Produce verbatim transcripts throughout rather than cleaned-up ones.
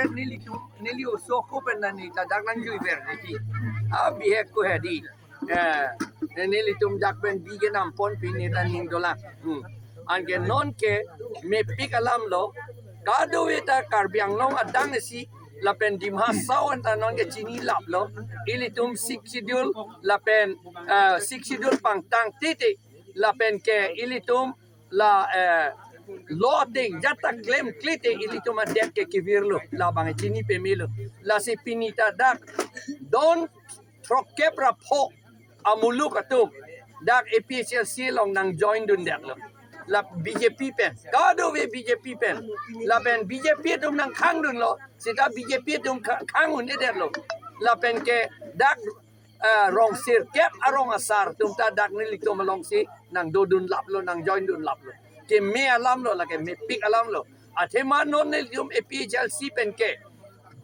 Nelitum, neli oso ako pen nani ta dak nangjuiver niti. Abihek ko hedi. Eh, nelitum dak pen bi ke nampon pini ta ning dolang. Hmm. Anke non ke mepik alam lo. Kadokave ta Karbi Anglong adang isi lapen Dima Hasao anta non ke chinilaplo. Ilitum Sixth Schedule lapen, eh, Sixth Schedule pangtang titi lapen ke ilitum la, eh, lo ting jata klemkle te ilitum adet ke kevirlo, labang chini pemelo. Lasi pini ta dak don throkkep ra pho amuluk atum dak A P H L C along nangjoin dundetlo. La B J P pen, kadokave B J P pen, lapen B J P atum nangkhang dunlo, seta B J P atum kha-, khang un-edetlo. Lapen ke dak, eh, rong sirkep arong asar atum ta dak nelitum alongsi nangdodunlaplo, nangjoin dunlaplo. Keme alam lo, lake mepik alam lo. Athema non nelitum A P H L C pen ke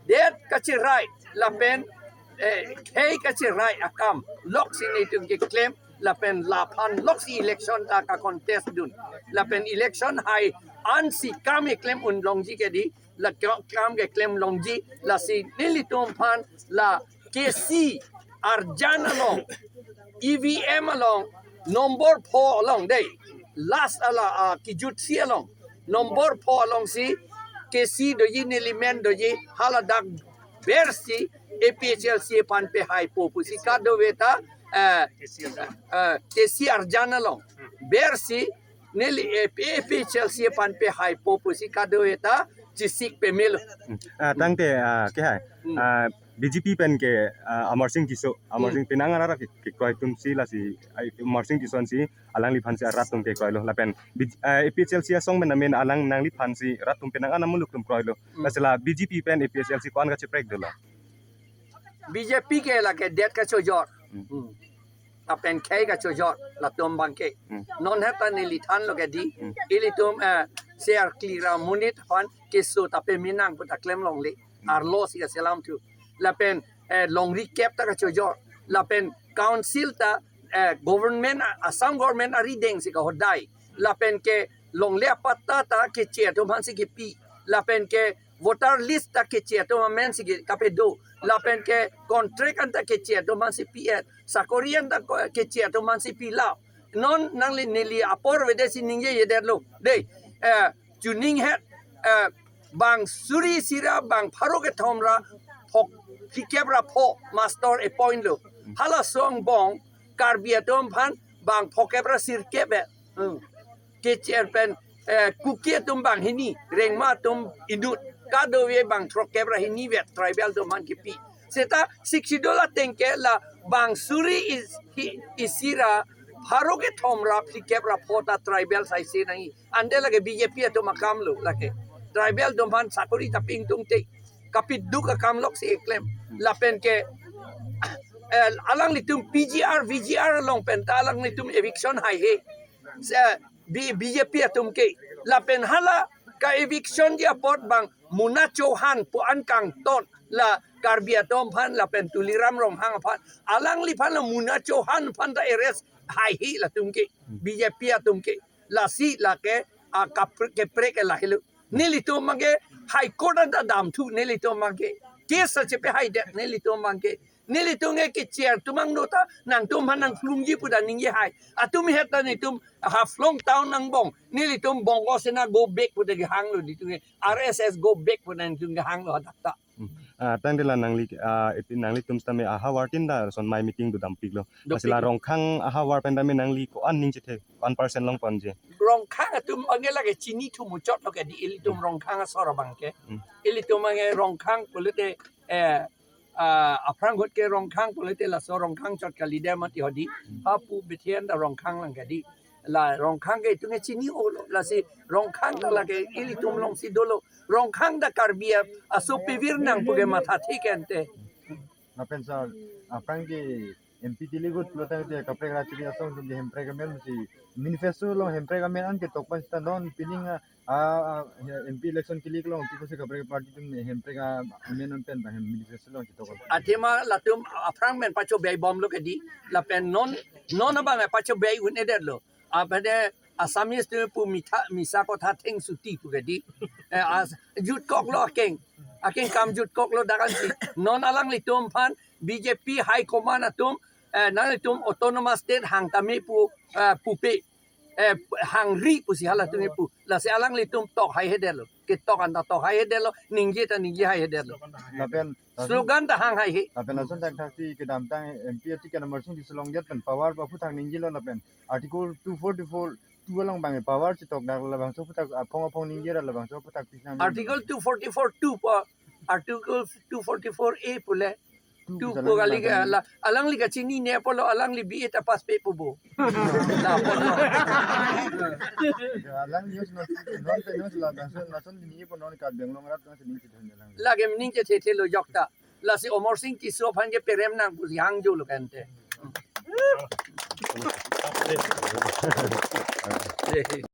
det kachirai lapen, eh, khei kachirai akam loksi nelitum keklem lapen laphan loksi election ta ka-contest dun. Lapen election hai ansi kam keklem un longji ke di, la kyo-, kam keklem longji, lasi nelitum aphan la K C arjan along, E V M along, nombor pho along dei, last ala, ah, kijutsi along, nombor pho alongsi K C doji, neli men doji, haladak bersi A P H L C aphan pehaipo pusi kadokave ta, eh, eh, K C arjan along bersi neli A P, A P H L C aphan pehaipo pusi kadokave ta chesik pemelo. Hmm. Ah, tangte, ah, ke hai. Hmm. Ah, B J P pen ke, ah, Amar Sing Tisso, Amar Hmm. Sing penang arat ke, kekroi atum si lasi, ai, Amar Sing Tisso si alangliphan si arat atum kekroilo. Lapen B-, ah, A P H L C asong pen amen alang nangliphan si rat atum penang an amuluk atum kroilo. Hmm. Lasi la B J P pen A P H L C ko-an kacheprek dolo? B J P ke lake det kachojor. Hmm. Hmm. Lapen khei kachojor latum abangke. Hmm. Non heta neli thanlo ke di. Hmm. Ilitum, eh, C R Kli ra monit aphan keso ta peme nang pu ta klem longle. Hmm. Arlo si kaselam thu. Lapen, eh, longri kep ta kachojor. Lapen council ta, eh, government, Assam government arideng si kahodai. Lapen ke longle apatta ta keche atum aphan si kepi. Lapen ke voter list ta keche atum amen si ke kapedo. Lapen ke contract anta keche atum aphan si pi-et. Sakori anta ko-, keche atum aphan si pilap. Non nangli neli apor avedetsi ningjejedetlo. Dei, eh, chuning het, eh, bang suri isi ra bang pharo kethom ra phok phlikep ra pho master appoint lo. Halaso angbong Karbi atum aphan bang phokep ra sirkep eh. Hmm. Keche pen, eh, Kuki atum bang hini, Rengma atum inut, kadokave bang throkkep ra hini vet tribal atum aphan kepi. Seta Sixth Schedule ateng ke la bang suri is-, hi-, isi ra pharo kethom ra phlikep ra pho ta tribal saise nangji. Ante lake B J P atum akam lo lake. Tribal atum aphan sakori ta pingtung te. Kapiduk akam loksi keklem. Lapen ke, eh, alanglitum P G R, V G R along pen ta alanglitum eviction haihe. Se, B-, B J P atum ke. Lapen hala ka-evictionji apot bang Muna Chauhan pu an kangton la Karbi atum aphan lapen Tuliram Ronghang aphan. Alangliphan la Muna Chauhan aphan ta arrest haihe latum ke. B J P atum ke. Lasi lake, ah, kapre-, keprek ke lahelo. Nelitum abangke High Court anta damthu nelitum abangke. Case ta chepehaidet nelitum abangke. Nelitum ke keche atum angno ta nangtum aphan nangplungji pu ta ningje hai. Atum het ta nelitum Haflong town angbong. Nelitum Bongo Sena go back pu ta kehanglo nelitum ke. R S S go back pu ta nelitum kehanglo hadak ta. Hmm. Ah, tangte la nangli, ah, ipi nanglitum sitame ahavar tin ta son mai meeting do dampiklo. Lasi la Rongkhang ahavar pen tame nangli ko-an ning chethe, one percent longponji. Rongkhang atum abangke lake chinithu muchotlo ke di ilitum Rongkhang asor abangke. Hmm. Ilitum abangke Rongkhang pulote, eh, ah, aphrang ahut ke Rongkhang pulote laso Rongkhang chot kalidet mati hedi. Hmm. Hapu Bethian ta Rongkhang lang ke di. La Rongkhang ke itum ke chini-olo, lasi Rongkhang ta lake ilitum alongsi dolo. Rongkhang ta Karbi a-, aso pivir nang pu ke mathathe ke ante. Lapen sir, aphrang ke M P Tiligut pulo tangte kaprek rachiri asong atum ke Hemprek amen si manifesto along Hemprek amen an ketok pen sita non pining a, a, a, M P election kelik along pi pusi kaprek party atum Hemprek a, amen an pen ta hem manifesto along ketok pen. Athema latum aphrang pen pachobei bomlo ke di, lapen non, non abang pachobei un-edetlo. Apede Assamese atum pu mitha, misa kotha thengsuti pu ke di. Eh, as, jutkoklo akeng. Akeng kam jutkoklo dak ansi. Non alanglitum aphan B J P High Command atum, eh, nanglitum autonomous state hang tame pu, eh, pupe, eh, hangri pusi halatum kepu. Lasi alanglitum tok haihedetlo. Ketok anta tok haihedetlo. Ningje ta ningje haihedetlo. Lapen, lapen, slogan ta hang haihe. Lapen lason thakthak si kedamtang M P ati ke number sung di selong jat pen power ba aphuthak ningjelo lapen Article two forty-four two along bang power chitok dak labangso aphuthak aphong aphong ningje ra labangso aphuthak pisnang. Article two forty-four two po, Article two forty-four A pule. Two two bisa po lang kali lang ke kali. Ala, alangli kachinine apotlo alangli B A ta pass pe po bo. La apotlo. Ya, alang news non, non pe news labangso, lason ningje po non Karbi Anglong arat non sining chithun lang. Lake ning chethe thelo jokta. Lasi Amarsing Tisso aphan ke perem nang pusi hangjolo kante.